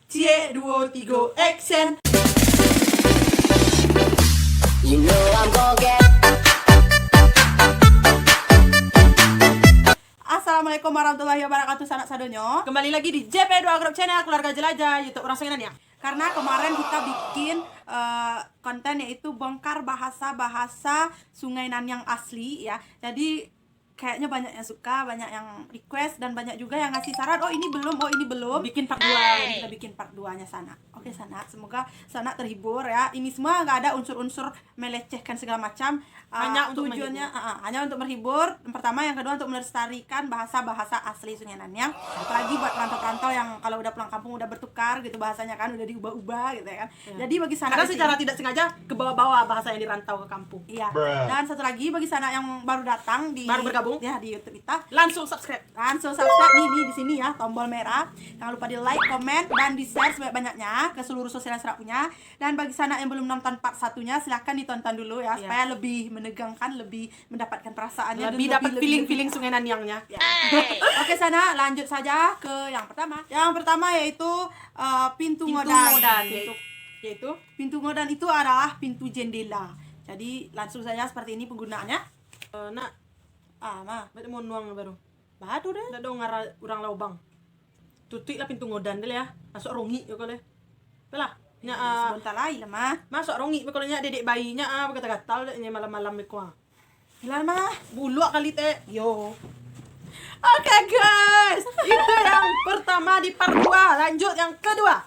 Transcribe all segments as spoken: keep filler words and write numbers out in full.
Ciek, duo, tigo, action. Assalamualaikum warahmatullahi wabarakatuh, sanak sadonyo. Kembali lagi di J P dua Group Channel, Keluarga Jelajah, YouTube urang Sungai Naniang. Karena kemarin kita bikin, eh, konten, yaitu bongkar bahasa-bahasa Sungai Naniang asli, ya. Jadi, kayaknya banyak yang suka, banyak yang request, dan banyak juga yang ngasih saran, "Oh, ini belum, oh, ini belum." Bikin part dua. Jadi kita bikin part dua-nya, sanak. Oke, sanak, semoga sanak terhibur, ya. Ini semua nggak ada unsur-unsur melecehkan segala macam. Ah, hanya untuk tujuannya, menghibur. Ah, ah, hanya untuk menghibur. Yang pertama, yang kedua untuk melestarikan bahasa-bahasa asli Sungai Naniang. Apalagi buat perantau-perantau yang kalau udah pulang kampung udah bertukar gitu bahasanya kan, udah diubah-ubah gitu ya kan. Ya. Jadi bagi sanak. Karena di sini secara tidak sengaja kebawa-bawa bahasa yang di rantau ke kampung. Iya. Dan satu lagi bagi sanak yang baru datang di, baru bergabung, ya, di YouTube kita. Langsung subscribe. Langsung subscribe nih, nih di sini ya, tombol merah. Jangan lupa di-like, komen, dan di-share sebanyak-banyaknya ke seluruh sosial yang sanak punya. Dan bagi sanak yang belum nonton part satunya, silahkan ditonton dulu ya, iya, supaya lebih menegangkan, lebih mendapatkan perasaannya, dan lebih dapat lebih, feeling-feeling lebih Sungai Naniangnya. Ya. Oke, sanak, lanjut saja ke yang pertama. Yang pertama yaitu, eh, pintu, pintu ngodan. Ngodan, pintu, yaitu? Pintu ngodan itu adalah pintu jendela. Jadi, langsung saja seperti ini penggunaannya. Eh, nak. Ah, mah. Baik, mau nuang baru. Badu deh. Ndak dong ngara urang laubang. Tutuiklah pintu ngodan deh ya. Masuk rongik yo kau leh. Apalah? Nya, eh, ah, sabanta lai lah, mah. Masuk rongik kalau nya dedek bayi nya, ah, bagatal-gatal dek nya malam-malam beko, ah. Lah, mah. Buluak kali, Tek. Yo. Oke, guys. Itu yang pertama di part dua. Lanjut yang kedua.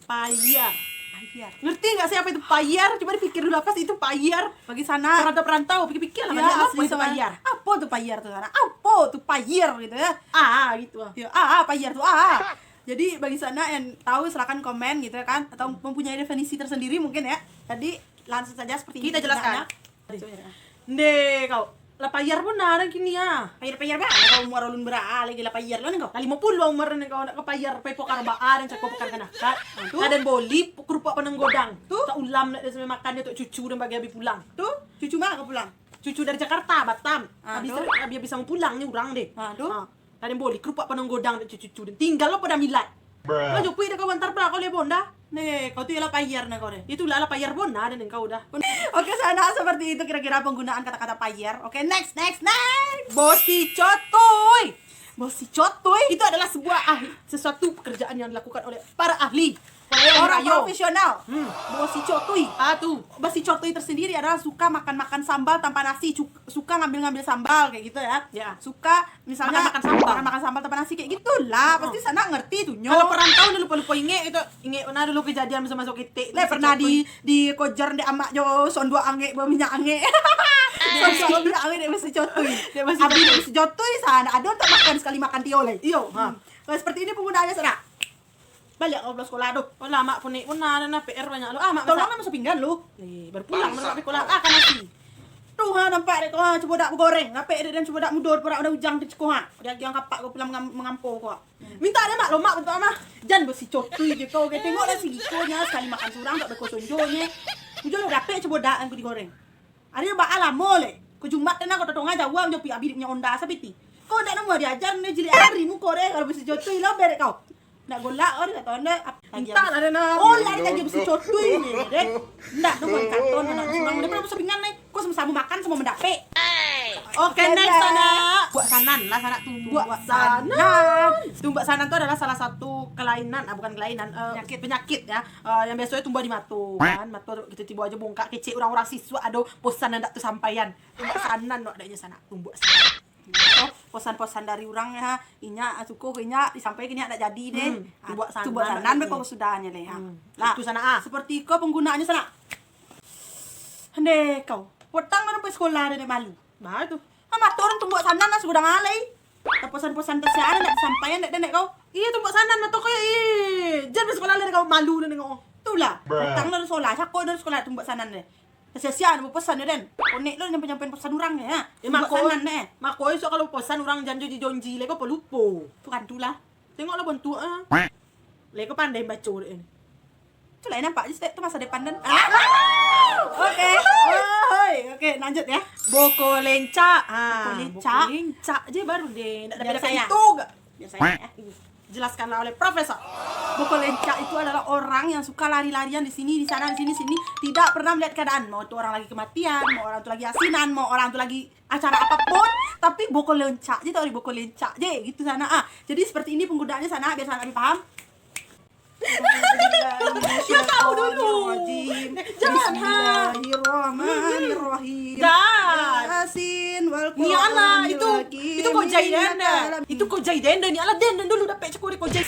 Payar. Payar. Ngerti nggak sih apa itu payar? Coba dipikir dulu, apa sih itu payar? Bagi sanak. Perantau-perantau, pikir-pikir lah, ya, banyak apa asli itu soalnya. Payar. Apa tu payar tu, sanak? Apa tu payar gitu ya? Ah, gitu ah. Ya, ah, ah, payar tu, ah, ah. Jadi bagi sanak yang tahu silakan komen gitu ya kan, atau mempunyai definisi tersendiri mungkin ya. Jadi langsung saja seperti ini. Kita jelaskan. Nde, kau. Lah payar pun nah, kini ah. Payar-payar bana kau, umur ulun bara lagi lah payar lo ni kau. Lah limo puluah umur ni kau, nak ka payar, pai pokar baa dan cako pokar kanakak. Ah, tu. Lah den boli pu-, kurupuk panang godang. Tu. Tak ulam nak den sampai makan, dia tok cucu dan bagi habis pulang. Tu, cucu mana kau pulang? Cucu dari Jakarta, Batam. Ah, habis tu. Habis-habis samo pulang ni urang deh. Ah, tu. Ah. Lah den boli kurupuk panang godang dek cucu-cucu den. Tinggal lo pada milat. Bruh. Lah jopui dek kau antar bra kau leh bonda. Neh, kau tu ialah payar nah kau deh. Itulah lah payar bonda dek kau dah. Oke, sanak, seperti itu kira-kira penggunaan kata-kata payar. Oke, next, next, next. Bosi cotoi. Bosi cotoi itu adalah sebuah ahli, sesuatu pekerjaan yang dilakukan oleh para ahli. Orang profesional. Hmm. Bosi cotoi. Ah, tu. Bosi cotoi tersendiri adalah suka makan-makan sambal tanpa nasi, cu-, suka ngambil-ngambil sambal kayak gitu ya. Ya. Suka misalnya makan-makan sambal. Makan-makan sambal tanpa nasi kayak gitulah. Oh. Pasti sanak ngerti tu nyo. Kalau perantau ni lupo-lupo ingek itu, ingek pernah dulu kejadian masa masuk ketek tu. Leh, pernah di, dikojar dek amak jo sonduak angek, baminyak angek. Sonduak baminyak angek dek bosi cotoi. Dek bosi cotoi. Abis dek bosi cotoi, sanak ado tak makan sekali makan tio leh. Iyo, ha. Hmm. Kalau seperti ini penggunaannya, sanak. Baliak kau pulang sekolah tu. Oh, lah, mak punek pun nah, ado nah P R banyak lu. Ah, mak masak. Tolong lah masuk pinggan lu. Eh, baru pulang, baru sampai sekolah. Ah, kan nasi. Tuh, ha, nampak dek kau, ha, cubodak bagoreng. Rapek dek den cubodak mudo, parak udah ujang tu ciko, ha. Dia agiang kapak kau pulang mengam-, mengampo kau. Minta dek mak lo, mak bantuak mah. Jan bosi cotoi je kau, oke. Tengoklah si Giko nya, sekali makan surang tak beko sonjo nye. Ujuang lah dapek cubodak angku digoreng. Ari baa lamo leh. Ko Jumat tu nah, ko Totonga jauah jo pi abih dek nyo onda sapiti. Ko ndak namo diajar ne, jilek ari muko deh, kalau bosi cotoi lo berek kau. Ndak golak kau deh, kato ndak. Minta lah deh nah. Oh, lah deh, bosi cotoi ni deh. Ndak tu bukan kato, ndak surang. Dia pernah masuk pinggan nih. Ko samo-samo makan, samo mandapek. Oke, next, sanak. Tumbuak sanan lah, sanak, tumbuak sanan. Tumbuak sanan tu adalah salah satu kelainan, ah, bukan kelainan, eh, penyakit. Penyakit ya. Eh, yang biasanya tumbuak di mato kan. Mato kito tibo aja bongkak, kecek urang-urang siswa ado posan nan ndak tasampaian. Tumbuak sanan no adanya sanak, tumbuak sanan. Oh, posan-posan dari urang ya, inyak, ah, suko ke inyak, disampaikan inyak ndak jadi deh. Hmm, tumbuak sanan. Ah, tumbuak sanan be kok sudahnyo leh, ha. Hmm. Nah, itu sanak, ah. Seperti iko penggunaannya sanak. Hende kau, potang mana pai sekolah dek malu. Bah tu. Ah, mato urang tumbuak sanan lah, sugudang alai. Taposan-posan tasiaran ndak disampaian dek den dek kau. Iya, tumbuak sanan mato kau, ih. Jan pai sekolah lah dek kau, malu dek kau. Tulah, potang lah sekolah, cako dari sekolah tumbuak sanan deh. Sia-sia nak baposan yo, den. Konek lo nyampai-nyampai posan urang yo, ha. Eh, tumbuak sanan deh. Mako, esok kalau posan urang jan jo dijonji leh, kau palupo. Tu kan tulah. Tengoklah bantuak, ah. Leh kau pandai baco dek ni. Tu lah nampak je, tu masa depan den. Ah. Oke. Oi, oke, lanjut ya. Boko lencak. Ha, boko lencak. Boko lencak je baru deh. Ndak ada beda itu gak. Biasa ya. Jelaskanlah oleh Profesor. Bokol lencak itu adalah orang yang suka lari-larian di sini, di sana, di sini, sini. Tidak pernah melihat keadaan. Mau itu orang lagi kematian, mau orang tu lagi asinan, mau orang tu lagi acara apapun. Tapi bokol lencak je, tau di bokol lencak je gitu sanak ah. Jadi seperti ini penggunaannya sanak, biar sanak lebih paham. Dia tahu dulu. Jangan, ha. Bismillahirrahmanirrahim. Dah. Yasin wal Ni alah, Qur'anil itu, hakim. Itu kau jai Innaka denda. Lamin. Itu kau jai denda ni. Alah, denda dulu dapek cakuri kau jai.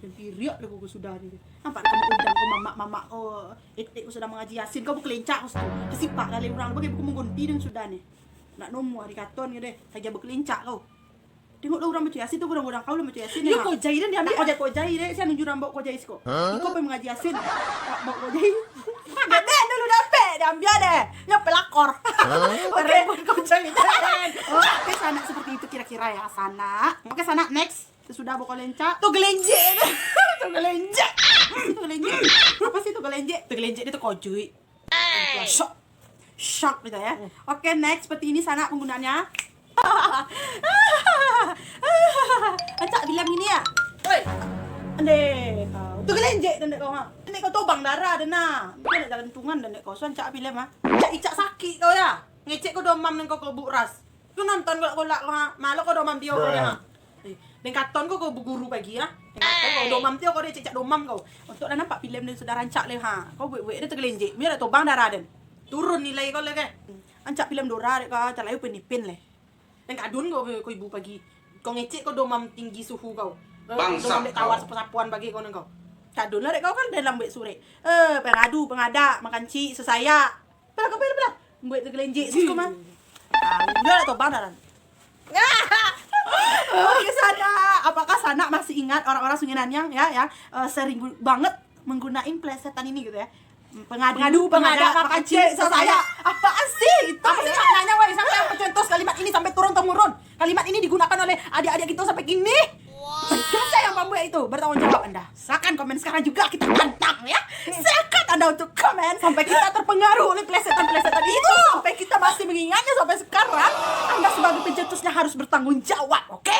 Dan piriak dah kau sudah ni. Nampak kamu undang kau mamak-mamak kau. Etek kau sudah mangaji Yasin, kau bakalincak kau sudah. Kasipak lalai urang, bagai buku menggunti dan sudah ni. Nak nomo hari katon ke deh. Saja bakalincak kau. Tengok lah urang baco Yasin tu, urang-urang kau lah baco Yasin. Iyo, ha. Kau jai dan diambiak. Nak kau jai, kau jai deh. Siapa nunjuk urang bawa kau jai siko? Hah? Iko pai mangaji Yasin. Nak bawa kau jai. Dek dulu dapek, diambiak deh. Yo pelakor. Hah? Oke, kau jai deh. Oke, sanak seperti itu kira-kira ya, sanak. Oke, sanak, next. Sesudah bokol lencak. Tu gelenjek tu. Tu gelenjek. Tu gelenjek. Apa sih tu gelenjek? Tu gelenjek dia tu kojuik. Shock. Shock gitu ya. Hmm. Oke, next. Seperti ini sanak penggunanya. Rancak bilang gini ya. Oi. Andeh kau. Tu gelenjek dendek kau, ha. Dendek kau tobang darah deh nah. Dia nak jalan tungan dendek kau. So rancak bilang, ha. Icak-icak sakik kau ya. Ngecek kau domam nang kau kebuk ras. Tu nonton kolak-kolak kau, ha. Malah kau domam dio kau, ha. Eh, den katon kau, kau baguru pagi, ha. Den katon kau domam tio kau, dek cek-cek domam kau. Untuak lah nampak filem den sudah rancak leh, ha. Kau buek-buek den tegelenjek. Mio dak tobang darah den. Turun nilai kau leh, ke. Rancak filem Dora dek kau, talalu penipin leh. Den kadun kau, kau ibu pagi. Kau ngecek kau domam tinggi suhu kau. Eh, bangsat domam dek tawar kau. Sapo-sapoan pagi kau nang kau. Kadun lah dek kau kan dalam buek surek. Eh, pengadu, pengadak, makan cik, sesayak. Pelah, pelah, pelah. Buek tu gelenjek siko mah. Ah, udah lah tobang dah, Ran. Oke, sanak. Apakah sanak masih ingat orang-orang Sungai Naniang, ya, ya, eh, sering gu-, banget menggunain plesetan ini gitu ya? Pengadu, pengadu, pengada, pengada, makan cik, sasaya. Apaan sih itu? Apa sih maknanya, woi? Siapa yang mencetus kalimat ini sampai turun temurun? Kalimat ini digunakan oleh adik-adik kita sampai kini. Siapa yang membuat itu? Bertanggung jawab Anda. Silakan komen sekarang juga, kita tantang ya. Silakan Anda untuk komen sampai kita terpengaruh oleh plesetan-plesetan itu, sampai kita masih mengingatnya sampai sekarang. Anda sebagai pencetusnya harus bertanggung jawab, oke?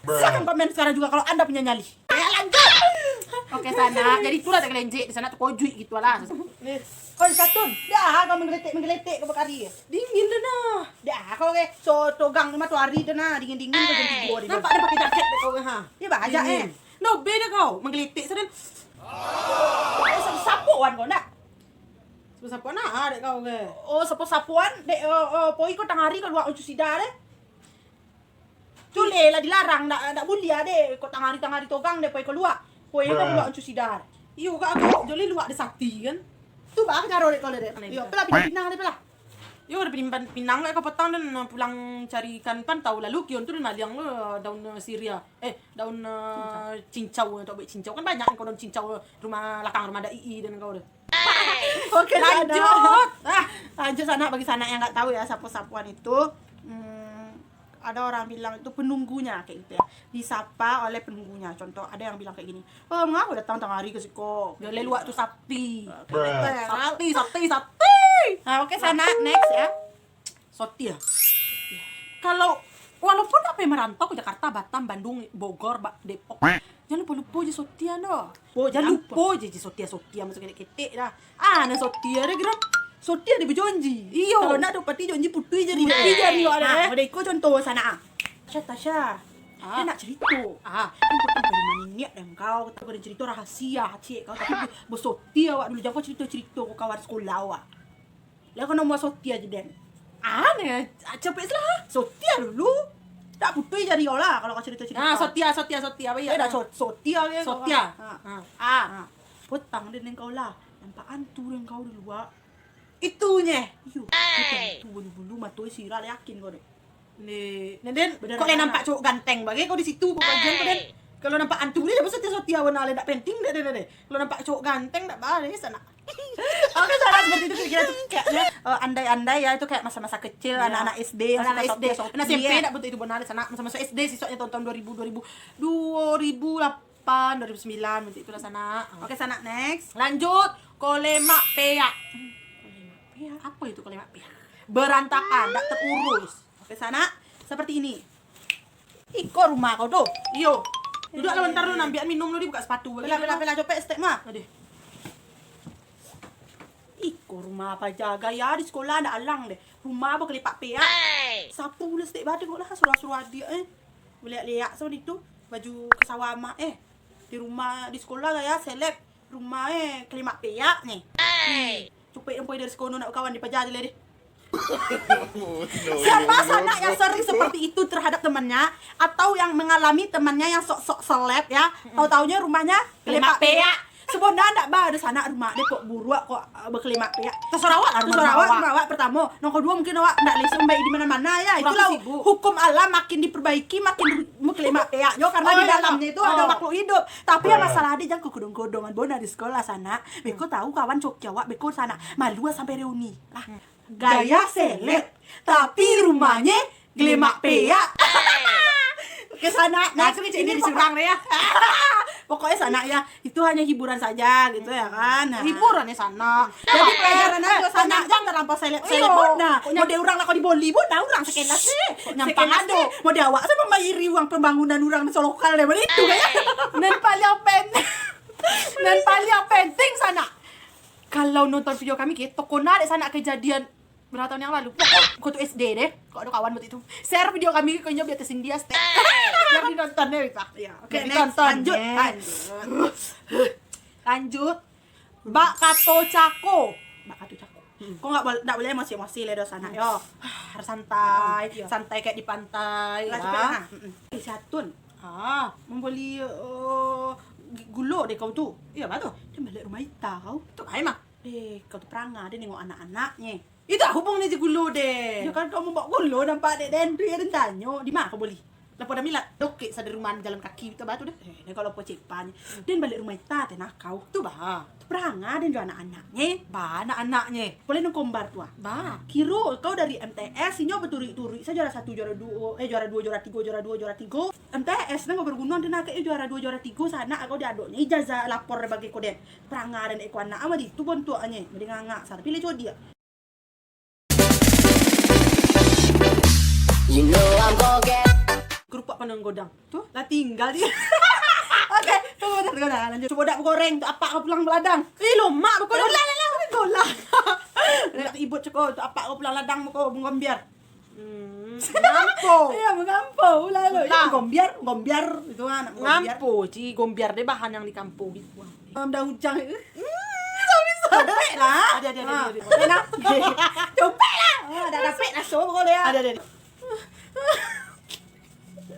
Silakan komen sekarang juga kalau Anda punya nyali. Ya, lanjut. Oke, sanak. Jadi itulah tak kelenjek di sana tu kojuik gitu lah. Oi, Satun, dah kau menggeletek-menggeletek kau bakari. Dingin dah nah. Dah kau ke, so togang matoari dah nah, dingin-dingin kau jam tigo hari. Nampak dah pakai jaket deh kau ke, ha? Ya, bah, ajak, dingin. Eh. No, beda kau, menggeletek sadan. Oh, sapo-sapoan kau nak? Sapo-sapoan nak, ah, dek kau ke? Oh, sapo-sapoan, dek, oh, oh, poi kau tangah hari kau luak ucu sida deh. Culeh lah dilarang, ndak, ndak buliah deh. Kok tangari-tangari togang deh, poi keluar. Poi kan keluar ucu sidar. Iyo, kak, aku joleh luak deh sati kan. Tu bah caro dek kau deh. Iyo, pelah pinang-pinang deh, pelah. Yo, ada pinang, pinang dek kau petang dan, eh, pulang cari ikan pantau. Lalu kion tu dia maliang tu, eh, daun, eh, siria. Eh, daun, eh, cincau, untuk buat cincau. Kan banyak kau daun cincau rumah lakang, rumah ada ii dan kau deh. Oke, lanjut. Ah, lanjut sanak, bagi sanak yang nggak tahu ya, sapo-sapoan itu, hmm, ada orang bilang itu penunggunya, kayak gitu ya. Disapa oleh penunggunya. Contoh, ada yang bilang kayak gini, "Oh, mengapa datang tengah hari ke siko?" Joleh luak tu sati. Oke, gitu ya. Sati, sati, sati. Nah, oke, sanak, next ya. Sotia. Kalau, walaupun apo merantau ke Jakarta, Batam, Bandung, Bogor, Ba-, Depok, jangan lupo-lupo je sotia doh. Oh, jangan lupo je, je sotia-sotia, masuk ketek-ketek dah. Ah, nak sotia deh, gerak. Sotia dia berjanji. Iyo. Kalau nak dapati janji, putus jadi. Putus jadi, eh. Nah, udah iko contoh sanak, ah. Tasha, Tasha. Ah. Dia nak cerita. Ah. Dia potong dari rumah niniak dan kau, kata kau ada cerita rahasia, cik kau. Tapi bersotia awak dulu, jangan kau cerita-cerita kau kawan sekolah awak. Lah, kau nomor sotia je, Den. Ah, ni, ah, capek selah. Sotia dulu. Tak putus jadi kau lah, kalau kau cerita-cerita. Ah, sotia, sotia, sotia. Apa ya? Eh, dah so-, sotia ke kau? Sotia. Ha. Ha. Ah. Ha. Potang dia dengan kau lah. Nampak hantu dengan kau di luar. Itunya. Iyo, hantu bulu-bulu, mato sirah, yakin kau dek. Ni, ni, Den, kok lah nampak cowok ganteng bagai kau di situ, kau kajian kau, Den. Kalau nampak hantu ni, jangan sotia-sotia, warna lain tak penting, dek, dek, dek, dek. Kalau nampak cowok ganteng, tak bah, ni sanak. Oke, sanak, seperti itu kira-kira tuh kayaknya, eh, andai-andai ya, itu kayak masa-masa kecil, anak-anak S D yang suka sotia-sotia. Anak S D. Anak S M P tak bentuk itu benar, sanak. Masa-masa S D sih, soalnya tahun-tahun dua ribu, dua ribu, dua ribu delapan, dua ribu sembilan, bentuk itulah, sanak. Oke, sanak, next. Lanjut, kolemak peak. Kolemak peak? Apa itu kolemak peak? Berantakan, tak terurus. Oke, sanak, seperti ini. Iko rumah kau tu. Iyo. Duduak lah bantuak lu, ambiak minum lu, dibuka sapatu. Bela, bela, bela, copek stek mah. Aduh. Iko rumah paja gaya di sekolah ndak alang deh. Rumah bakelepak peak. Sapu lah stek badan kok lah, suruah-suruah adiak eh. Liak-liak sama itu, baju ke sawah mah eh. Di rumah, di sekolah gaya seleb. Rumah eh kelemak peak ni. Cupek yang dari sekolah nak kawan di paja je lah deh. Siapa sanak yang sering seperti itu terhadap temannya atau yang mengalami temannya yang sok-sok seleb ya, tahu-taunya rumahnya kelemak peak. Sebenarnya ndak ba ada sanak rumah dia kok buruak kok eh, berkelemak peak. Terserah awak lah rumah awak. Terserah awak, pertama. Yang kedua mungkin awak ndak lesung baik di mana-mana ya. Itulah hukum alam makin diperbaiki makin berkelemak peak jo karena di dalamnya itu ada makhluk hidup. Tapi yang masalah dia jangan kodong-kodongan bona di sekolah sanak. Beko tahu kawan coki awak beko sanak. Malu sampai reuni. Lah. Gaya seleb, tapi rumahnya gelemak peak. Ke sana, nah, itu kecil ini disurang deh ya. Pokoknya sanak ya, itu hanya hiburan saja gitu ya kan. Nah. Hiburan ya sanak. Jadi pelajaran aja sanak, jangan terlampau seleb-seleb bona. Mode orang lah kau diboli bona orang sekelas. Nyampang ado. Mode awak sama mayiri uang pembangunan orang so lokal deh, itu kayak. Nan paling penting, nan paling penting sanak. Kalau nonton video kami ke, tokona dek sanak kejadian berapa tahun yang lalu. Kau tu S D deh. Kok ada kawan buat itu. Share video kami ke inyo biar tersindia stek. Biar dinonton deh bisa. Ya, oke, next. Lanjut. Lanjut. Bak kato cako. Bak kato cako. Kau nggak boleh, nggak boleh emosi-emosi lah dosa anak yo. Harus santai, santai kayak di pantai. Lah, cepet lah. Eh, si Atun. Ah, membeli eh, gulo deh kau tu. Iya, apa tu? Dia balik rumah Ita kau. Tu kayak mah. Eh, kau tu perangah dia nengok anak-anaknya. Itu hubung ni je gulo deh. Ya kan kau mau bawa gulo nampak dek den tu ya den tanyo. Di mana kau beli? Lah pada milat dokek sadari rumah jalan kaki tu batu deh. Eh, ni kalau pocipanya. Den balik rumah Ita teh nakau. Tu bah. Perangah dan jo anak-anaknye. Ba, anak-anaknye. Boleh nang kombar tu ah. Ba. Kiro kau dari M T S, inyo baturuik-turuik sa juara satu, juara duo, eh juara duo, juara tigo, juara duo, juara tigo. M T S nang kau bergunang dan akak juara duo, juara tigo sanak kau di adoknye ijazah lapor bagi kau den. Perangah dan eko anak ama di tu bontuaknye. Mending ngangak sa tapi le codiak. You know I'm gonna get Kerupak pandang godang. Tu? Lah tinggal dia. Oke, tunggu, tunggu, tunggu, dah, lanjut. Cubo dak begoreng, tu apak kau pulang beladang. Ih, lomak, begodang. Ulah, ulah, ulah, ulah. Nak ibut ceko, tu apak kau pulang ladang, kau menggombiar. Hmm, mengampo. Iya, mengampo. Ulah, ulah. Ulah. Gombiar, gombiar. Itu kan, nak gombiar. Ngampo, Ci. Gombiar deh bahan yang di kampung gitu. Malam dah hujan. Hmm, tak bisa. Copek lah. Ada, ada, ada, ada. Kenapa? Copek lah. Ah, dah dapet lah, so, boleh ya. Ada, ada, ada.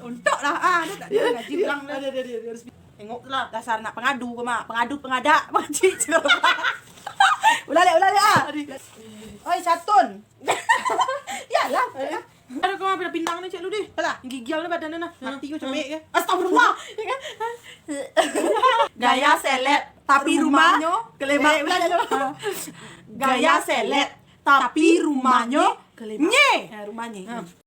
Untok lah. Ah, ada tak ada ngaji pulang lah. Ada, ada, ada, ada. Tengok tu lah. Dasar nak pengadu ke mak. Pengadu, pengadak. Makcik je. Ulah lek, ulah lek ah. Oi, Satun. Yalah. Ada kau ambil pinang ni cek lu deh. Alah. Gigial ni badan ni nah. Mati kau cemik ke? Astagfirullah. Gaya seleb, tapi rumah kelemak. Eh, ulah lek, ulah lek. Gaya seleb, tapi rumahnya kelemak. Nye. Eh, rumahnya.